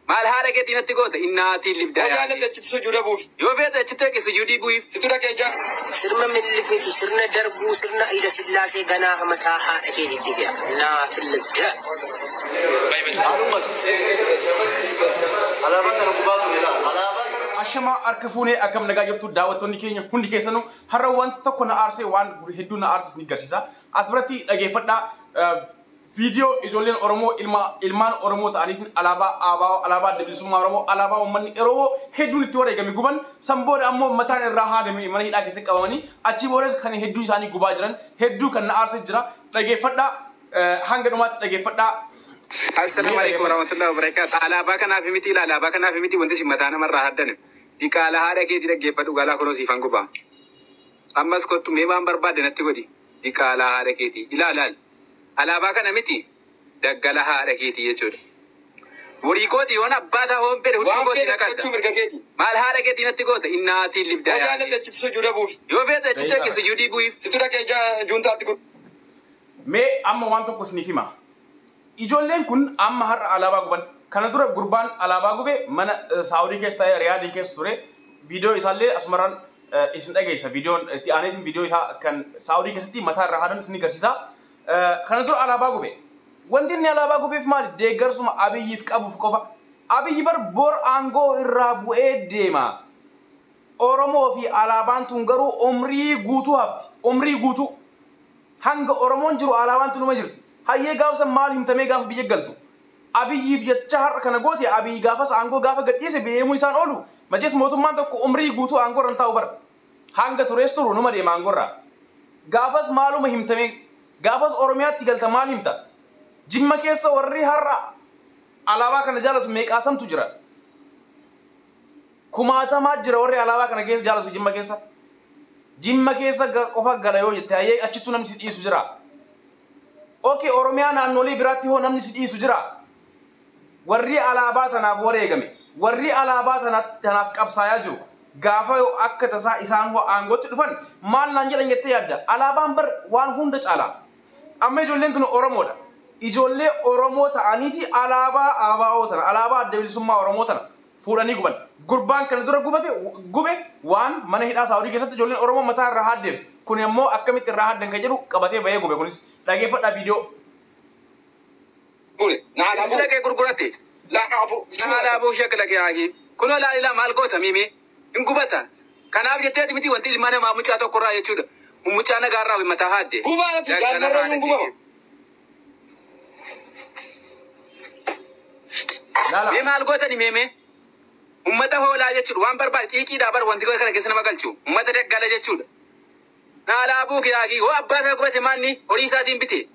Maal haadha keetii natti goota? Innaatiin libdaa. Yoo jaallatte achitti sujuuda buuf. Yoo feete achitti dhaqi sujuudii bu'iif. Situ dhaqee jaa. Sirna Minilikiiti, sirna Darbuu, sirna Hayila Sillaasee ganaa mataa haadha keetiitti fe'a. Naatiin libdaa. Haadhummatu. Alaabaa tana gubaa ture laal. Alaabaa tana. Ashamaa harka fuunee akkam nagaa jirtu daawwattoonni keenya hundi keessanuu har'a wanti tokko na aarsee waan hedduu na aarsis ni garsiisa. As biratti dhageeffadhaa viidiyoo ijoolleen Oromoo ilmaan Oromoo ta'aniitiin alaabaa ABO, alaabaa Adda Bilisummaa Oromoo, alaabaa uummanni Oromoo hedduun itti wareegame guban san booda ammoo mataan irraa haadame mana hidhaa keessatti qabamanii achii boodas kan hedduu isaanii gubaa jiran hedduu kan na aarsee jira. Dhageeffadhaa hanga dhumaatti dhageeffadhaa. Assalaamu alaikum warahmatullahi wabarakatuh. Alaabaa kanaaf miti alaabaa kanaaf miti wanti si mataa namarraa haddan. Diqaala haadha keetii dhaggeeffadhu galaa kunoo siifan gubaa. Ammas kottu mee waan barbaadde natti godhi. Diqaala haadha keetii ilaalaal. Alaabaa kana miti daggala haadha keetii jechuudha. Horii kooti yoon abbaa ta'aa hoon fedhe hudduu Waan kooti feete na gochuu qalda. mirga keeti. Maal haadha keetii natti goota? Innaatiin libdaa. Yoo jaallatte achitti sujuuda buuf. Yoo feete achitti dhaqi sujuudii bu'iif. Situ dhaqee jaa juuntaatti gurgura. Mee amma waan tokko isiniif hima. Ijoolleen kun amma har'a alaabaa guban. Kana dura gurbaan alaabaa gube mana Saawudii keessa ta'ee Riyaadii keessa ture. Viidiyoo isaallee asumarraan isin dhageessa. Viidiyoon itti aaneetiin viidiyoo isaa kan Saawudii keessatti mataa irraa haadan isin agarsiisa. Kana dura alaabaa gube. Wanti inni alaabaa gubeef maali? Deeggarsuma Abiyyiif qabuuf qofa. Abiyyi bar bor aangoo irraa bu'ee deema. Oromoo fi alaabaan tun garuu umrii guutuu hafti. Umrii guutuu. Hanga Oromoon jiru alaabaan tun numa jirti. Hayyee gaafsa maal himtamee gaafa biyya galtu. Abiyyiif jecha har'a kana goote Abiyyi gaafas aangoo gaafa gadhiise deemuu isaan oolu. Majees mootummaan tokko umrii guutuu aangoo irra hin taa'u bara. Hanga turees turu numa deema aangoo irraa. Gaafas maaluma himtamee gaafas Oromiyaatti galta maal himta? Jimma keessa warri har'a alaabaa kana jaalatu meeqaatamtu jira? Kumaatamaa jira warri alaabaa kana keessa jaalatu Jimma keessa. Jimma keessa qofa gala yoo jette hayyee achittuu namni si dhiisu jira. Okay, Oromiyaa naannolee biraatti hoo namni si dhiisu jira. Warri alaabaa tanaaf wareegame, warri alaabaa tanaaf qabsaayaa jiru, gaafa akka tasaa isaan hoo aangootti dhufan maal naan jedhan jettee yaadda? Alaabaan bar waan hunda caala. Amma ijoolleen tun Oromoodha. Ijoollee Oromoo ta'aniiti alaabaa ABO tana, alaabaa Adda Bilisummaa Oromoo tana fuudhanii guban. Gurbaan kana dura gubate gube waan mana hidhaa Saawudii keessatti ijoolleen Oromoo mataa irraa haaddeef. Kun immoo akkamitti irraa haddan kan jedhu qabatee bahee gube kunis. Dhageeffadhaa viidiyoo. Na alaabuu. Dhaqee gurgurate. La abu. Na alaabuu shakla kee haagi. Kunoo laalilaa maal goota miimee? Hin gubata. Kanaaf jettee miti wanti ilma namaa mucaa tokkorraa jechuudha. Mucaa nagaarraa mataa haadde. Gubaa natti jaalmarra hin gubama. Laala. Mee maal gootani meemee? Uummata hoolaa jechuudha. Waan barbaade xiiqiidhaa bar wanti kana keessa nama galchu. Uummata daggala jechuudha. Na alaabuu kee haagi. Hoo abbaa isaa gubate maanni horii isaatiin bite.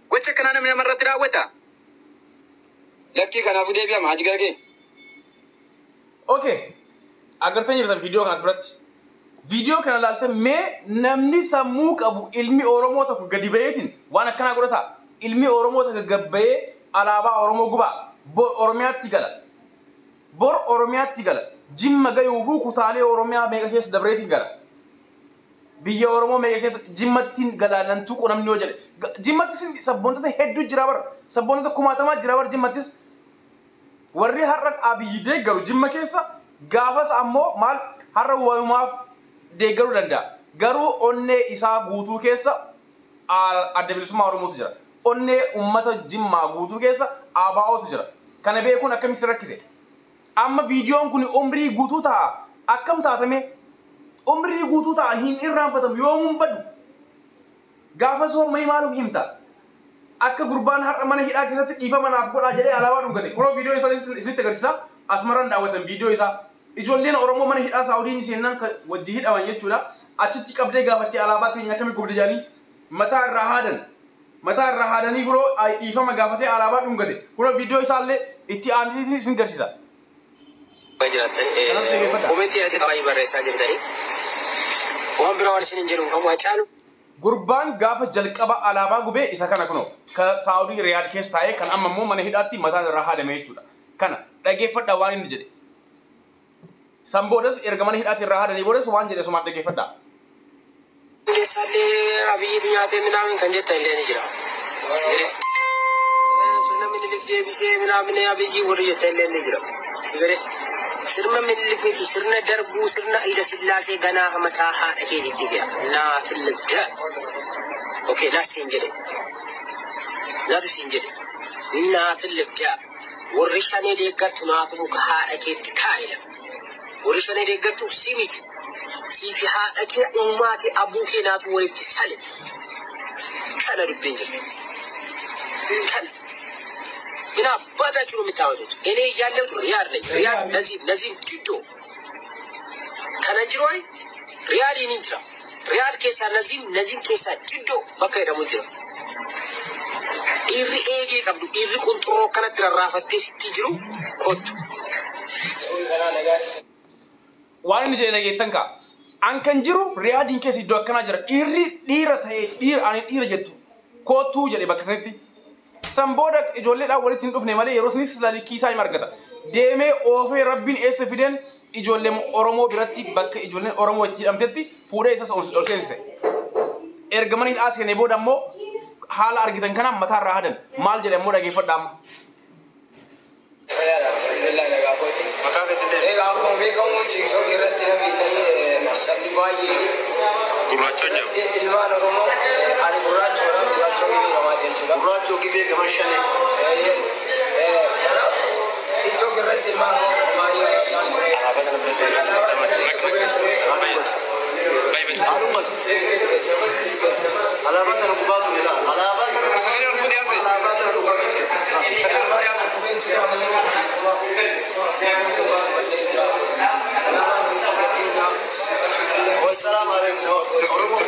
Gocha akkanaa namni namarratti raawwata. Lakkii kanaafuu deebi'ama haji gargee. Okay. Agartanii jirtan viidiyoo kanas biratti. Viidiyoo kana ilaaltan mee namni sammuu qabu ilmi Oromoo tokko gadi baheetiin waan akkanaa godhata. Ilmi Oromoo tokko gad bahee alaabaa Oromoo gubaa. Bor Oromiyaatti gala. Bor Oromiyaatti gala. Jimma gayuufuu kutaalee Oromiyaa meeqa keessa dabreetiin gala. Biyya Oromoo meeqa keessa Jimmattiin galaalan tuqu namni yoo jedhe. Jimmattis sabboontota hedduu jira bar. Sabboontota kumaatamaa jira bar Jimmattis. Warri har'a Abiyyi deeggaru Jimma keessa gaafas ammoo maal har'a walumaaf deeggaruu danda'a. Garuu onnee isaa guutuu keessa Adda Bilisummaa Oromootu jira. Onnee uummata Jimmaa guutuu keessa ABOtu jira. Kana beekuun akkamitti rakkise? Amma viidiyoon kun umrii guutuu ta'a. Akkam taatame? Umrii guutuu ta'a hin irraanfatamu yoomuun badu. Gaafas hoo mee maalum himta? Akka gurbaan har'a mana hidhaa keessatti dhiifama naaf godhaa jedhee alaabaa dhungate. Kunoo viidiyoo isaa isinitti agarsiisa. Asumarraan daawwatan viidiyoo isaa. Ijoolleen Oromoo mana hidhaa Saawudiin seennan wajji hidhaman jechuudha. Achitti qabdee gaafattee alaabaa teenya akkamii gubde jedhanii mataa irraa haadan. Mataa irraa haadanii biroo dhiifama gaafatee alaabaa dhungate. Kunoo viidiyoo isaallee itti aanee isin agarsiisa. Kanas dhaggeeffadhaa. Komentii asitti baay'ee barreessaa jirtanii. Waan biraa waan isin hin jedhu qabu Hacaalu. Gurbaan gaafa jalqaba alaabaa gubee isa kana kunoo ka Saawudii Riyaad keessa taa'ee kan amma immoo mana hidhaatti mataan irraa haadame jechuudha. Kana dhageeffadhaa waan inni jedhe. San boodas erga mana hidhaatti irraa haadanii boodas waan jedhe sumaan dhageeffadhaa. Hundeessaallee Abiyyiitu nyaatee minaamin kan jettan illee ni jira. Sirna Minilik Deebisee minaamine Abiyyi warri jettan illee ni jira. Sigare sirna Minilikiiti, sirna Darbuu, sirna Hayila Sillaasee ganaa mataa haadha keetitti fe'a. Naafilladda. Okay, naas siin jedhe. Naatu siin jedhe. Naafilladda. Warri Shanee deeggartu naatu muka haadha keetti kaa'ela. Warri Shanee deeggartu si miti. Siifi haadha kee, ummaa kee, abbuu kee naatu walitti sale. Kana dubbiin jirtu. Kana. ምን አባታችሁ ነው የምታወጡት? እኔ እያለሁት ሪያድ ነኝ። ሪያድ ነዚም ነዚም ጅዶ ከነጅሮ ሪያድ ይንጅራ ሪያድ ኬሳ ነዚም ነዚም ኬሳ ጅዶ bakka jedhamu jira. Dhiirri eegee qabdu, dhiirri qunxurroo kanatti rarraafattee sitti jiru kottu. Waan inni jedhe dhageettan kaa. An kan jiru Riyaadiin keessa iddoo akkanaa jira. Dhiirri dhiira ta'e, dhiira ani dhiira jettu koottuu jedhe bakka sanitti. San booda ijoolleedhaan walitti hin dhufne malee yeroo sanis lalikii isaa hima argata. Deemee oofee Rabbiin eessa fideen, ijoollee Oromoo biratti, bakka ijoolleen Oromoo itti hidhamtetti fuudhee isas ol seensise. Erga mana hidhaa seenee booda immoo haala argitan kanaan mataarraa hadan. Maal jedhe immoo dhageeffadha amma. Maqaa feetiin deemi. Egaa akkuma beekamu TikTok irratti namni ta'ee sabni baay'een Gurraacha jedhamu. ilmaan Oromoo, ani gurraachoodha, gurraachoo beekamaa jechuudha. Gurraachoo Gibee gama Shanee. Kanaaf TikTok irratti ilmaan Oromoo baay'ee isaan ture. Haa dubbatu. Alaabaa tana gubaa ture laal. Alaabaa tana Sagalee ol fuudhee haasa'e. Alaabaa tana gubaa ture. Sagalee ol fuudhee haasa'e. Wassalaamu alaikum. Oromoo.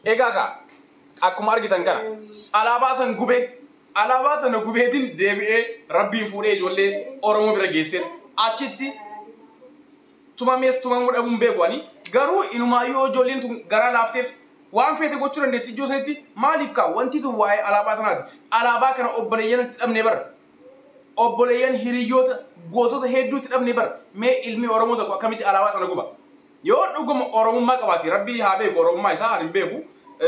Egaa kaa akkuma argitan kana alaabaa san gubee, alaabaa tana gubeetiin deebi'ee Rabbiin fuudhee ijoollee Oromoo bira geessee achitti tumamees tumamuu dhabuun beeku. Ani garuu inumaayyuu ijoolleen tun garaa laafteef waan feete gochuu dandeetti ijoo sanitti. Maaliif kaa wanti tun waa'ee alaabaa tanaati. Alaabaa kana obboleeyyan itti dhabne bara, obboleeyyan, hiriyyoota, gootota hedduu itti dhabne bara. Mee ilmi Oromoo tokko akkamitti alaabaa tana guba? Yoo dhuguma Oromummaa qabaate, Rabbii haa beeku, Oromummaa isaa ani hin beeku,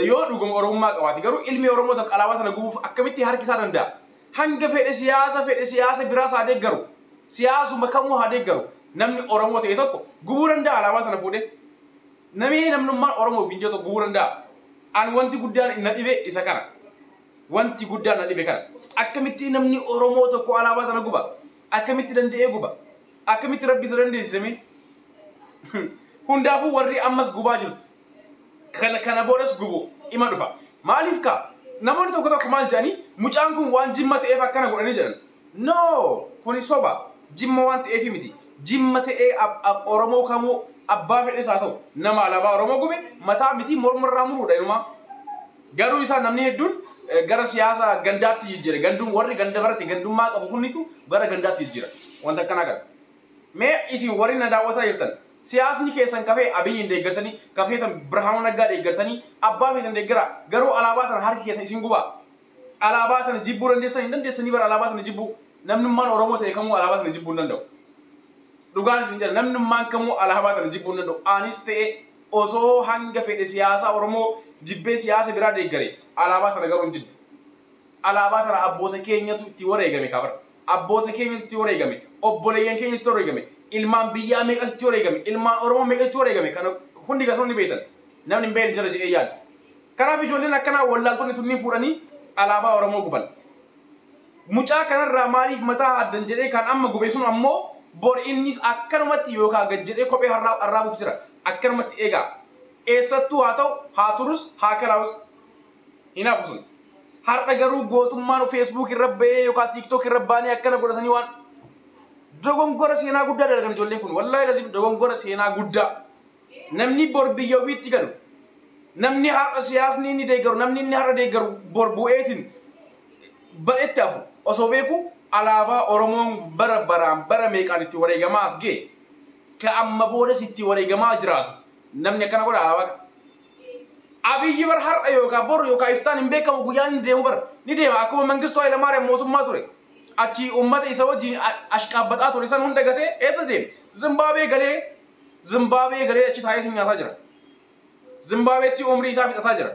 yoo dhuguma Oromummaa qabaate garuu ilmi Oromoo tokko alaabaa tana gubuuf akkamitti harki isaa danda'a? Hanga fedhe siyaasa fedhe, siyaasa biraas haa deeggaru, siyaasuma kamuu haa deeggaru, namni Oromoo ta'e tokko gubuu danda'a alaabaa tana fuudhee? Namni namnummaan Oromoo fi tokko gubuu danda'a? An wanti guddaan na dhibe isa kana. Wanti guddaan na dhibe kana. Akkamitti namni Oromoo tokko alaabaa tana guba? Akkamitti danda'ee guba? Akkamitti Rabbi isa dandeessise? Hundaafuu warri ammas gubaa jirtu, kana boodas gubu ima dhufa. Maaliif kaa namoonni tokko tokko maal jedhanii, mucaan kun waan Jimma ta'eef akkana godhanii jedhan. No, kuni soba. Jimma waan ta'eef miti. Jimma ta'ee Oromoo kamuu, abbaa fedhes haa ta'u, nama alaabaa Oromoo gube mataa miti mormarraa muruudha inumaa. Garuu isaa namni hedduun gara siyaasa gandaatti jijjiira. Ganduun warri ganda barate gandummaa qabu hunditu gara gandaatti jijjiira. Wanta akkanaa kana. Mee isin warri na daawwataa jirtan, siyaasni keessan kafee Abiyyiin deeggartanii, kafeetan Birhaanuu Naggaa deeggartanii, abbaa feetan deeggara, garuu alaabaa tana harki keessan isin gubaa? Alaabaa tana jibbuu dandeessan hin dandeessanii bara alaabaa tana jibbuu. Namnummaan Oromoo ta'e kamuu alaabaa tana jibbuu hin danda'u. Dhugaan isin jedha, namnummaan kamuu alaabaa tana jibbuu hin danda'u. Anis ta'e osoo hanga fedhe siyaasa Oromoo jibbee siyaasa biraa deeggare, alaabaa tana garuu hin jibbu. Alaabaa tana abboota keenyatu itti wareegame kabara. Abboota keenyatu itti wareegame. Obboleeyyan keenya itti wareegame. Ilmaan biyyaa meeqatu itti wareegame. Ilmaan Oromoo meeqatu itti wareegame. Kana hundi gasonni beektan. Namni hin beekne jira jedhee yaadu. Kanaaf ijoolleen akkanaa wallaaltonni tunniin fuudhanii alaabaa Oromoo guban. Mucaa kanarraa maaliif mataa addan jedhee kan amma gube sun ammoo bor innis akkanumatti yookaan gad jedhee kophee arraabuuf jira. Akkanumatti eegaa. Eessattuu haa ta'u, haa turus, haa kalaa'us, hin hafu sun. Har'a garuu gootummaan Facebook irra bahee yookaan TikTok irra baanii akkana godhatanii waan dogongora seenaa guddaa dalagan ijoolleen kun. Wallaahi lazim, dogongora seenaa guddaa. Namni bor biyya ofiitti galu, namni har'a siyaasni inni deeggaru, namni inni har'a deeggaru bor bu'eetiin badhetti hafu osoo beeku, alaabaa Oromoon bara baraan bara meeqaan itti wareegamaa as ga'e, ka amma boodas itti wareegamaa jiraatu, namni akkana godha alaabaa. Abiyyi bar har'a yookaan bor yookaan iftaan hin beekamu, guyyaan inni deemu bar ni deema. Akkuma Mangistuu Hayilamaariyaam mootummaa ture. Achi uummata isa wajjin ashqaabbaxaa ture san hunda gatee eessa deeme? Zimbaabuwee galee, Zimbaabuwee galee achi taa'ee nyaataa jira. Zimbaabuweetti umrii isaa fixataa jira.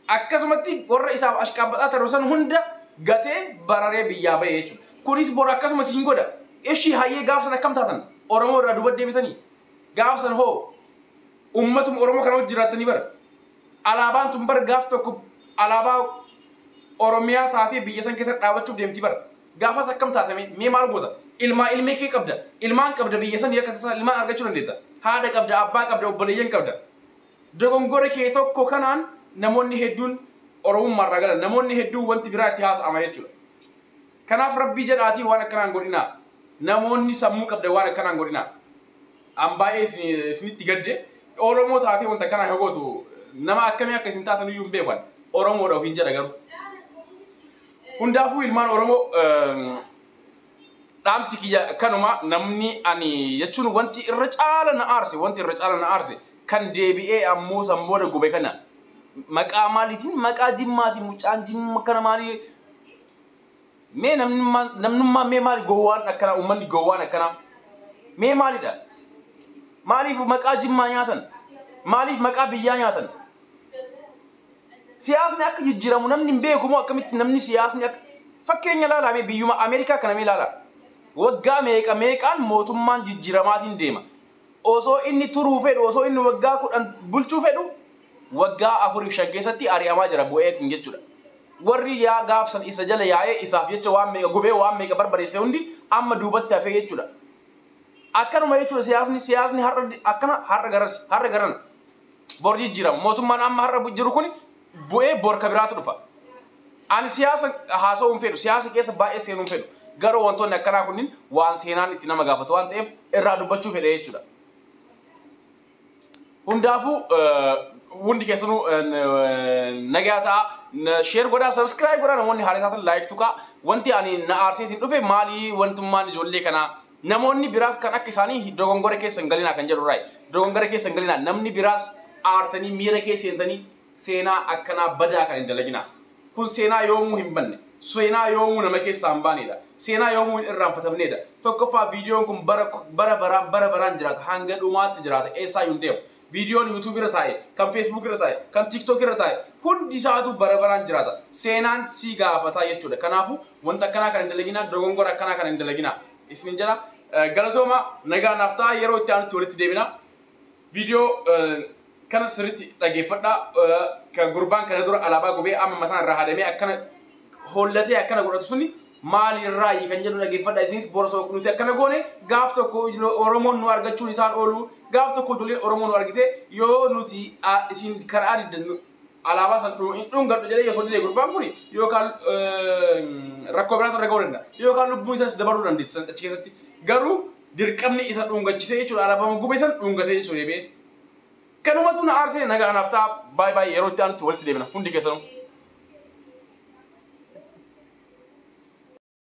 Akkasumatti warra isaaf ashqaabbaxaa ture san hunda Gatee bararee biyyaa bahe jechuudha. Kunis bor akkasuma siin godha. Ishii hayyee gaafsan akkam taatan? Oromoo irraa duuba deebitanii. Gaafsan hoo ummatuma Oromoo kana wajjin jiraattanii bara. Alaabaan tun bara gaaf tokko alaabaa Oromiyaa taatee biyya san keessa dhaabachuuf deemti bara. Gaafas akkam taatame mee maal goota? Ilmaa ilmee kee qabda. Ilmaan qabda biyya san yakka tasaa ilmaan argachuu dandeetta. Haadha qabda, abbaa qabda, obboleeyyan qabda. Dogongora kee tokko kanaan namoonni hedduun Oromummaa irraa galan. Namoonni hedduun wanti biraa itti haasa'ama jechuudha. Kanaaf rabbii jedhaatii waan akkanaan godhinaa. Namoonni sammuu qabda waan akkanaan godhinaa. An baay'ee isinitti gadde Oromoo taatee wanta akkanaa yoo gootu nama akkamii akka isin taatan iyyuu hin beekan. Oromoodha ofiin jedha garuu. Hundaafuu ilmaan Oromoo dhaamsi kiyya kanuma namni ani jechuun wanti irra caala na aarse wanti irra caala na aarse kan deebi'ee ammoo sambooda gube kana maqaa maaliitiin maqaa jimmaatiin mucaan jimma kana maalii mee namnummaa mee maali gowwaan akkanaa uummanni gowwaan akkanaa mee maalidha? Maaliif maqaa jimmaa nyaatan? Maaliif maqaa biyyaa nyaatan? Siyaasni akka jijjiiramu namni hin beeku moo akkamitti namni siyaasni akka fakkeenya ilaalaa mee biyyuma Ameerikaa kana mee ilaalaa. Waggaa meeqa meeqaan mootummaan jijjiiramaatiin deema. Osoo inni turuu fedhu osoo inni waggaa 10 bulchuu fedhu waggaa 4 fi 5 keessatti ari'amaa jira bu'eetiin jechuudha. Warri yaa gaafsan isa jala yaa'ee isaaf jecha waan meeqa gubee waan meeqa barbadeesse hundi amma duubatti hafee jechuudha. Akkanuma jechuudha siyaasni har'a akkana har'a garas har'a garana bor jijjiirama mootummaan amma har'a jiru kun bu'ee bor ka biraatu dhufa. Ani siyaasa haasa'uu hin fedhu siyaasa keessa baay'ee seenuu hin fedhu garuu wantoonni akkanaa kunniin waan seenaan itti nama gaafatu waan ta'eef irraa dubbachuu fedhe jechuudha. Hundaafuu hundi keessanuu nagaa ta'a. Share godhaa, subscribe godhaa namoonni haala taatan like tuqaa. Wanti ani na aarseetiin dhufe maali wantummaan ijoollee kanaa namoonni biraas kan akka isaanii dogongora keessa hin galinaa kan jedhu raayi. Dogongora keessa hin galinaa namni biraas aartanii miira keessa seentanii seenaa akkanaa badaa kan hin dalaginaa. Kun seenaa yoomuu hin banne. Seenaa yoomuu nama keessaa hin baanedha. Seenaa yoomuu hin irraanfatamnedha. Tokkoffaa viidiyoon kun bara baraan jiraata. Hanga dhumaatti jiraata. Eessaayyuu hin deemu. Viidiyoon YouTube irra taa'e, kan Facebook irra taa'e, kan TikTok irra taa'e hundi isaatu bara baraan jiraata. Seenaan si gaafataa jechuudha. Kanaafuu wanta akkanaa kan hin dalaginaa, dogongora akkanaa kan hin dalaginaa. Isinin jedha. Galatooma nagaa naaf ta'a yeroo itti aanutti walitti deebina. Viidiyoo kana sirriitti dhaggeeffadhaa. Kan gurbaan kana dura alaabaa gubee amma mataan irraa haadamee akkana hollatee akkana godhatu suni maalirraayi kan jedhu dhaggeeffadhaa. Isinis borosoo nuti akkana goone gaaf tokko Oromoon nu argachuun isaan oolu gaaf tokko ijoolleen Oromoo nu argite yoo nuti isin karaa diddan alaabaa san hin dhungadhu jedhee osoo didee gurbaan kun yookaan rakkoo biraatu irra ga'uu danda'a yookaan lubbuun isaas dabaruu dandeetti achi keessatti garuu dirqamni isa dhungachisee jechuudha alaabaa gubee san dhungatee jechuudha deebi'ee. Kanumatu na aarsee nagaa naaf ta'a baay'ee baay'ee yeroo itti aanutti walitti deebina hundi keessanuu.